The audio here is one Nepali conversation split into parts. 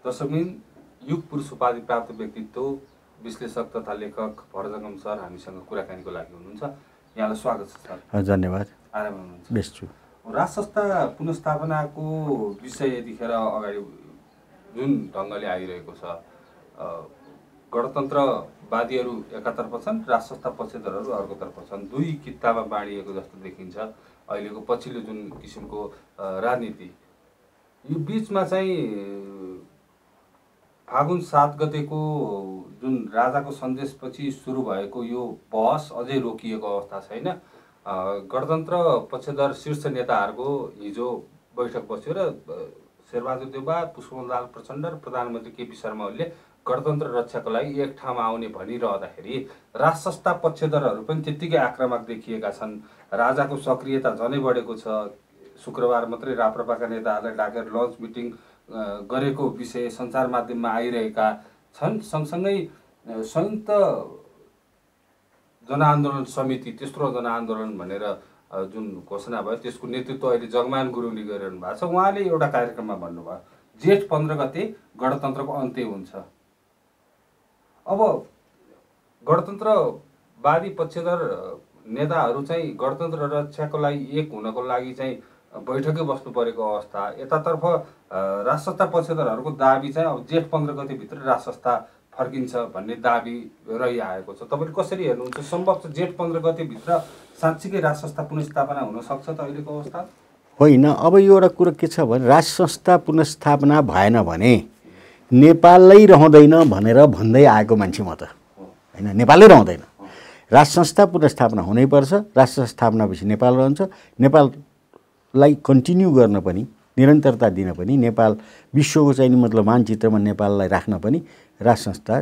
दर्शकबिन युग पुरुष उपाधि प्राप्त व्यक्तित्व विश्लेषक तथा लेखक भरजङ्गम सर हामीसँग कुराकानीको लागि हुनुहुन्छ। यहाँलाई स्वागत छ सर। धन्यवाद। आराम हुनुहुन्छ? बेस छु। राज संस्था पुनर्स्थापनाको विषय यतिखेर अगाडि जुन ढङ्गले आइरहेको छ, गणतन्त्रवादीहरू एकातर्फ छन्, राज संस्था पक्षधरहरू अर्कोतर्फ छन्, दुई कित्तामा बाँडिएको जस्तो देखिन्छ अहिलेको पछिल्लो जुन किसिमको राजनीति। यो बिचमा चाहिँ फागुन 7 गतेको जुन राजाको सन्देशपछि सुरु भएको यो बहस अझै रोकिएको अवस्था छैन। गणतन्त्र पक्षधर शीर्ष नेताहरूको हिजो बैठक बस्यो र शेरबहादुर देउवा, पुष्पकमल प्रचण्ड र प्रधानमन्त्री केपी शर्मा ओलीले गणतन्त्र रक्षाको लागि एक ठाउँमा आउने भनिरहँदाखेरि राज संस्था पक्षधरहरू पनि त्यत्तिकै आक्रामक देखिएका छन्। राजाको सक्रियता झनै बढेको छ। शुक्रबार मात्रै राप्रपाका नेताहरूलाई डाकेर लन्च मिटिङ गरेको विषय सञ्चार माध्यममा आइरहेका छन्। सँगसँगै संयुक्त जनआन्दोलन समिति, तेस्रो जनआन्दोलन भनेर जुन घोषणा भयो त्यसको नेतृत्व अहिले जगमान गुरुङले गरिरहनु भएको छ। उहाँले एउटा कार्यक्रममा भन्नुभयो जेठ 15 गते गणतन्त्रको अन्त्य हुन्छ। अब गणतन्त्रवादी पक्षधर नेताहरू चाहिँ गणतन्त्र रक्षाको लागि एक हुनको लागि चाहिँ बैठकै बस्नु परेको अवस्था। यतातर्फ राज संस्था पक्षधरहरूको दाबी चाहिँ अब जेठ 15 गतेभित्र राज संस्था फर्किन्छ भन्ने दाबी रहिआएको छ। तपाईँले कसरी हेर्नुहुन्छ? सम्भव छ जेठ 15 गतेभित्र साँच्चीकै राज संस्था पुनर्स्थापना हुन सक्छ त अहिलेको अवस्था? होइन, अब यो एउटा कुरो के छ भने राज संस्था पुनर्स्थापना भएन भने नेपालै रहँदैन भनेर भन्दै आएको मान्छे म त होइन। नेपालै रहँदैन, राज संस्था पुनर्स्थापना हुनैपर्छ। राज संस्थापनापछि नेपाल रहन्छ। नेपाललाई कन्टिन्यू गर्न पनि, निरन्तरता दिन पनि, नेपाल विश्वको चाहिँ मतलब मानचित्रमा नेपाललाई राख्न पनि राज संस्था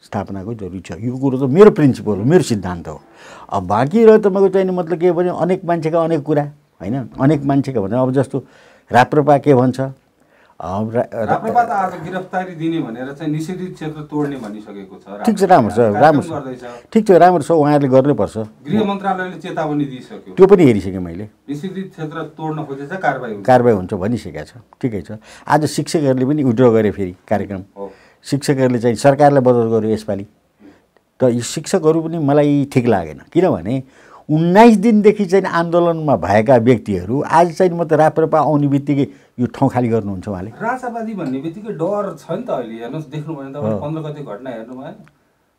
स्थापनाको जरुरी छ। यो कुरो त मेरो प्रिन्सिपल हो, मेरो सिद्धान्त हो। अब बाँकी रह्यो तपाईँको चाहिँ मतलब के भने अनेक मान्छेका अनेक कुरा होइन। अनेक मान्छेका भने अब जस्तो राप्रपा के भन्छ, राप्रपा त आज गिरफ्तारी दिने भनेर चाहिँ निषेधित क्षेत्र तोड्ने भनिसकेको छ। ठिक छ, राम्रो छ, राम्रो छ, ठिक छ, राम्रो छ। उहाँहरूले गर्नुपर्छ। गृह मन्त्रालयले चेतावनी दिइसक्यो, त्यो पनि हेरिसकेँ मैले। निषेधित क्षेत्र तोड्न खोजेछ, कारबाही हुन्छ भनिसकेको छ। ठिकै छ। आज शिक्षकहरूले पनि विड्र गरे फेरि कार्यक्रम। शिक्षकहरूले चाहिँ सरकारलाई बदल गर्यो यसपालि त। यी शिक्षकहरू पनि मलाई ठिक लागेन, किनभने 19 दिनदेखि चाहिँ आन्दोलनमा भएका व्यक्तिहरू आज चाहिँ म त राप्रपा आउने बित्तिकै यो ठाउँ खाली गर्नुहुन्छ। उहाँले राजावादी भन्ने बित्तिकै डर छ नि त अहिले। हेर्नुहोस्, देख्नु भएन तपाईँ 15 गते घटना हेर्नु भएन?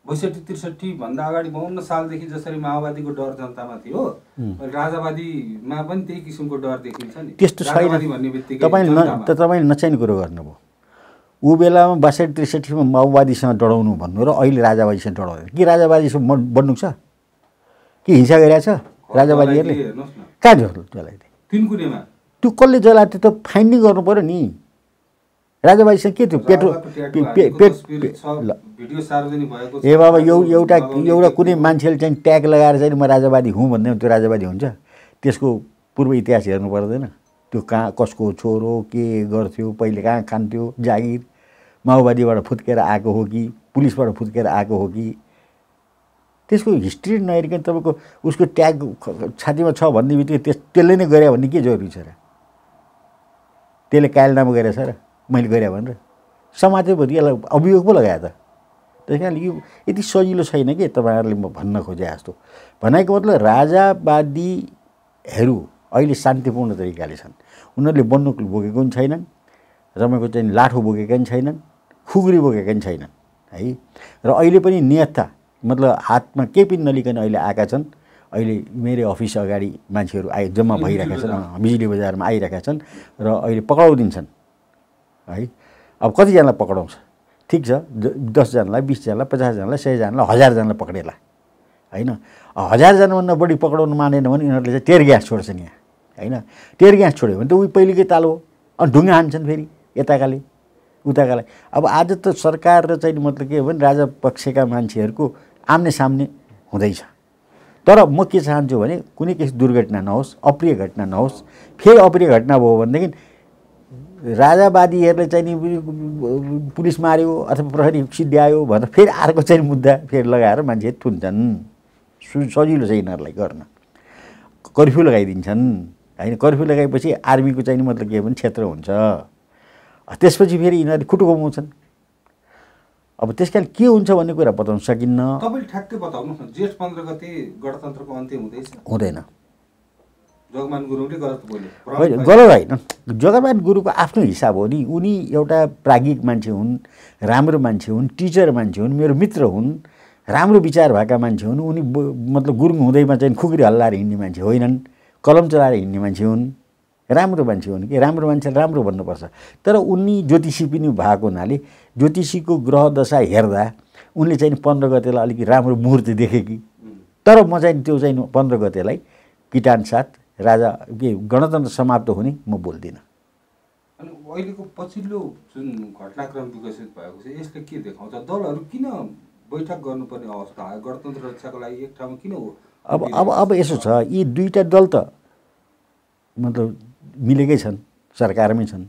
62-63 भन्दा अगाडि 52 सालदेखि जसरी माओवादीको डर जनतामा थियो, राजावादीमा पनि त्यही किसिमको डर देखिन्छ नि। त्यस्तो छैन। तपाईँले नचाहिने कुरो गर्नुभयो। ऊ बेलामा 62-63मा माओवादीसँग डराउनु भन्नु र अहिले राजावादीसँग डराउनु के राजावादीसँग बन्नु छ कि हिंसा गरिरहेछ राजावादीहरूले? कहाँ जलाइदिए? तिनकुनेमा त्यो कसले जलाएको त्यो फाइन्डिङ गर्नु पर्यो नि। राजावादीसँग के थियो? ए बाबा, एउटा कुनै मान्छेले चाहिँ ट्याग लगाएर चाहिँ म राजावादी हुँ भन्दै त्यो राजावादी हुन्छ? त्यसको पूर्व इतिहास हेर्नु पर्दैन? त्यो कहाँ कसको छोरो के गर्थ्यो, पहिले कहाँ खान्थ्यो, जागिर माओवादीबाट फुत्केर आएको हो कि पुलिसबाट फुत्केर आएको हो कि? त्यसको हिस्ट्री नहेरिकन तपाईँको उसको ट्याग छातीमा छ भन्ने बित्तिकै त्यसले नै गरे भन्ने के जरुरी छ र? त्यसले कायलनामा गरेछ र मैले गरेँ भनेर समाजले भरि यसलाई अभियोग पो लगायो त। त्यस कारणले यो यति सजिलो छैन कि तपाईँहरूले म भन्न खोजे जस्तो। भनाइको मतलब राजावादीहरू अहिले शान्तिपूर्ण तरिकाले छन्। उनीहरूले बन्दुक बोकेको पनि छैनन्, रमाइको चाहिँ लाठो बोकेका पनि छैनन्, खुकुरी बोकेका पनि छैनन् है। र अहिले पनि नियतता मतलब हातमा केही पनि नलिकन अहिले आएका छन्। अहिले मेरो अफिस अगाडि मान्छेहरू जम्मा भइरहेका छन्, बिजुली बजारमा आइरहेका छन् र अहिले पक्राउदिन्छन् है। अब कतिजनालाई पक्राउँछ? ठिक छ, 10 जनालाई, 20 जनालाई, 50 जनालाई, 100 जनालाई, 1000 जनालाई पक्रेला होइन। 1000 जनाभन्दा बढी पक्राउनु मानेन भने यिनीहरूले चाहिँ टेयर ग्यास छोड्छन् यहाँ होइन। टेयर ग्यास छोड्यो भने त उही पहिलेकै तालो हो। अनि ढुङ्गा हान्छन् फेरि यताकाले उताकालाई। अब आज त सरकार र चाहिँ मतलब के हो भने राजा पक्षका मान्छेहरूको आम्ने सामने हुँदैछ। तर म के चाहन्छु भने कुनै किसिम दुर्घटना नहोस्, अप्रिय घटना नहोस्। फेरि अप्रिय घटना भयो भनेदेखि राजावादीहरूले चाहिँ नि पुलिस मार्यो अथवा प्रहरी सिद्ध्यायो भनेर फेरि अर्को चाहिँ मुद्दा फेरि लगाएर मान्छे थुन्छन्। सजिलो छ यिनीहरूलाई गर्न। कर्फ्यू लगाइदिन्छन् होइन। कर्फ्यू लगाएपछि आर्मीको चाहिँ मतलब के भने क्षेत्र हुन्छ। त्यसपछि फेरि यिनीहरूले खुट्टो घुमाउँछन्। अब त्यस कारण के हुन्छ भन्ने कुरा बताउन सकिन्न। तपाईँले ठ्याक्कै बताउनुहोस् न, जेठ 15 गते गणतन्त्रको अन्त्य हुँदैछ? हुँदैन। जगमान गुरुङले गलत बोले? गलत होइन, जगमान गुरुको आफ्नो हिसाब हो नि। उनी एउटा प्राज्ञिक मान्छे हुन्, राम्रो मान्छे हुन्, टिचर मान्छे हुन्, मेरो मित्र हुन्, राम्रो विचार भएका मान्छे हुन्। उनी मतलब गुरुङ हुँदैमा चाहिँ खुकुरी हल्लाएर हिँड्ने मान्छे होइनन्, कलम चलाएर हिँड्ने मान्छे हुन्, राम्रो मान्छे हुन् कि राम्रो मान्छे राम्रो भन्नुपर्छ। तर उनी ज्योतिषी पनि भएको हुनाले ज्योतिषीको ग्रह दशा हेर्दा उनले चाहिँ 15 गतेलाई अलिकति राम्रो मुहुर्त देखे कि। तर म चाहिँ त्यो चाहिँ 15 गतेलाई किटान साथ राजा के गणतन्त्र समाप्त हुने म बोल्दिनँ। अनि अहिलेको पछिल्लो जुन घटनाक्रम विकसित भएको छ यसले के देखाउँछ? दलहरू किन बैठक गर्नुपर्ने अवस्था आयो? गणतन्त्र रक्षाको लागि एक ठाउँमा किन हो? अब यसो छ, यी दुईटा दल त मतलब मिलेकै छन्, सरकारमै छन्।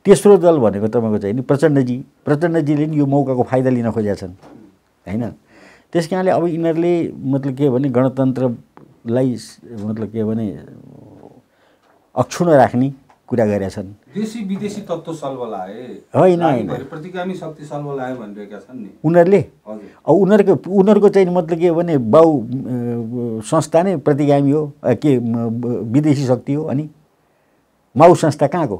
तेस्रो दल भनेको तपाईँको चाहिँ नि प्रचण्डजीले नि यो मौकाको फाइदा लिन खोजेका छन् होइन। त्यस कारणले अब यिनीहरूले मतलब के भने गणतन्त्रलाई मतलब के भने अक्षुण्ण राख्ने कुरा गरेका छन्। देशी विदेशी तत्त्व सल्बल आए होइन, प्रतिगामी शक्ति सल्बल आयो भनिरहेका छन् नि उनीहरूले। हजुर, अब उनीहरूको चाहिँ मतलब के भने बाउ संस्था नै प्रतिगामी हो के विदेशी शक्ति हो। अनि माउ संस्था कहाँको?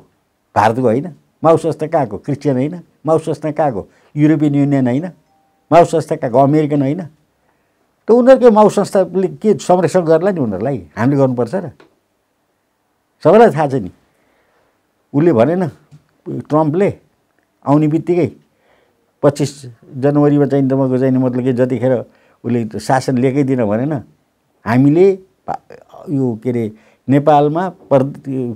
भारतको होइन। माउ संस्था कहाँको? क्रिस्चियन होइन। माउ संस्था कहाँको? युरोपियन युनियन होइन। माउ संस्था कहाँको? अमेरिकन होइन। त उनीहरूको माउ संस्थाले के संरक्षण गर्ला नि उनीहरूलाई? हामीले गर्नुपर्छ र? सबैलाई थाहा छ नि। उसले भनेन ट्रम्पले आउने बित्तिकै 25 जनवरीमा चाहिँ तपाईँको चाहिँ मतलब के जतिखेर उसले शासन लिएकै दिन भनेन हामीले यो के अरे नेपालमा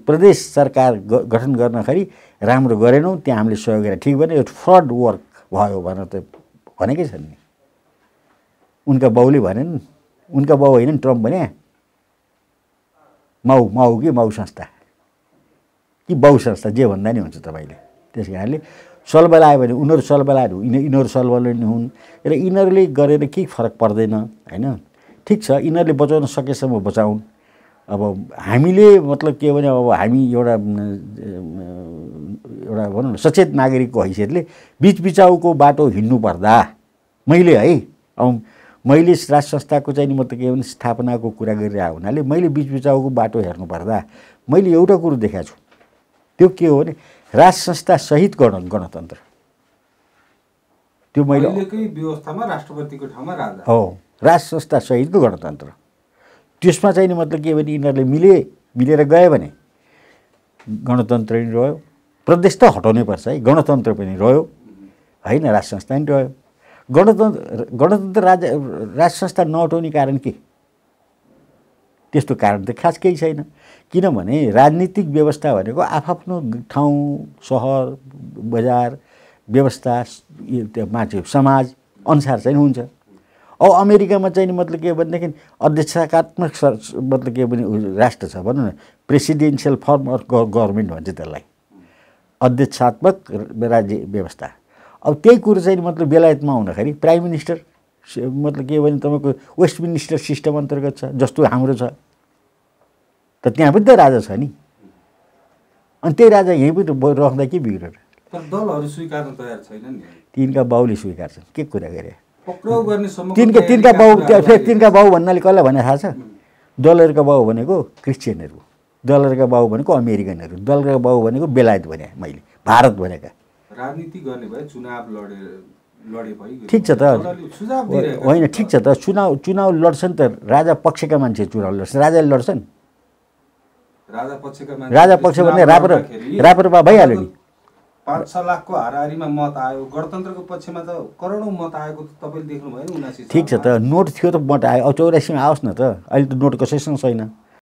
प्रदेश सरकार गठन गर्नखेरि राम्रो गरेनौँ, त्यहाँ हामीले सहयोग गरेर ठिक भने यो फ्रड वर्क भयो भनेर त भनेकै छन् नि। उनका बाउले भनेन्, उनका बाउ होइन ट्रम्प भने माउ कि माउ संस्था कि बाउ संस्था जे भन्दा नि हुन्छ तपाईँले। त्यस कारणले सलबल आयो भने उनीहरू सलबल आयो यिनीहरू सलबल हुन् र यिनीहरूले गरेर केही फरक पर्दैन होइन। ठिक छ, यिनीहरूले बचाउन सकेसम्म बचाउन्। अब हामीले मतलब के भने अब हामी एउटा भनौँ न सचेत नागरिकको हैसियतले बिचबिचाउको बाटो हिँड्नु पर्दा मैले है अब मैले राज संस्थाको चाहिँ मतलब के भने स्थापनाको कुरा गरिरहेको हुनाले मैले बिचबिचाउको बाटो हेर्नु पर्दा मैले एउटा कुरो देखाएको छु। त्यो के हो भने राज संस्था सहित गणतन्त्र। त्यो मैले अहिलेकै व्यवस्थामा राष्ट्रपतिको ठाउँमा राजा हो, राज संस्था सहितको गणतन्त्र। त्यसमा चाहिँ मतलब के भने यिनीहरूले मिलेर गयो भने गणतन्त्र पनि रह्यो। प्रदेश त हटाउनै पर्छ है, गणतन्त्र पनि रह्यो होइन, राज संस्था पनि रह्यो। गणतन्त्र राज संस्था नहटाउने कारण के? त्यस्तो कारण त खास केही छैन। किनभने राजनीतिक व्यवस्था भनेको आफ्नो ठाउँ सहर बजार व्यवस्था मान्छे समाज अनुसार चाहिँ हुन्छ। अब अमेरिकामा चाहिँ मतलब के भनेदेखि अध्यक्षात्मक मतलब के भने राष्ट्र छ भनौँ न, प्रेसिडेन्सियल फर्म अफ गभर्मेन्ट भन्छ त्यसलाई, अध्यक्षात्मक राज्य व्यवस्था। अब त्यही कुरो चाहिँ मतलब बेलायतमा आउँदाखेरि प्राइम मिनिस्टर मतलब के भने तपाईँको वेस्ट मिनिस्टर सिस्टम अन्तर्गत छ जस्तो हाम्रो छ। त त्यहाँ पनि त राजा छ नि, अनि त्यही राजा यहीँ पनि राख्दा के बिग्रेर? तर दलहरू स्वीकार्न तयार छैनन् नि। तिनका बाउले स्वीकार्छन्, के कुरा गरे? पक्राउ गर्नेसम्म तिनका बाउ भन्नाले कसलाई भने थाहा छ? दलहरूका बाउ भनेको क्रिस्चियनहरू, दलहरूका बाउ भनेको अमेरिकनहरू, दलका बाउ भनेको बेलायत भने, मैले भारत भनेका। राजनीति गर्ने भए चुनाव लडे भइ ठिक छ त होइन, ठिक छ त चुनाव लड्छन् त राजा पक्षका मान्छे चुनाव लड्छन्, राजाले लड्छन्। राजा पक्ष भने राप्रपा भइहाल्यो नि। 5-6 लाखको हाराहारीमा मत आयो, गणतन्त्रको पक्षमा त करोडौँ मत आएको तपाईँले देख्नु भयो नि 79 ठिक छ त, नोट थियो त मत आयो। अब 84 मा आओस् न त, अहिले त नोट कसैसँग छैन।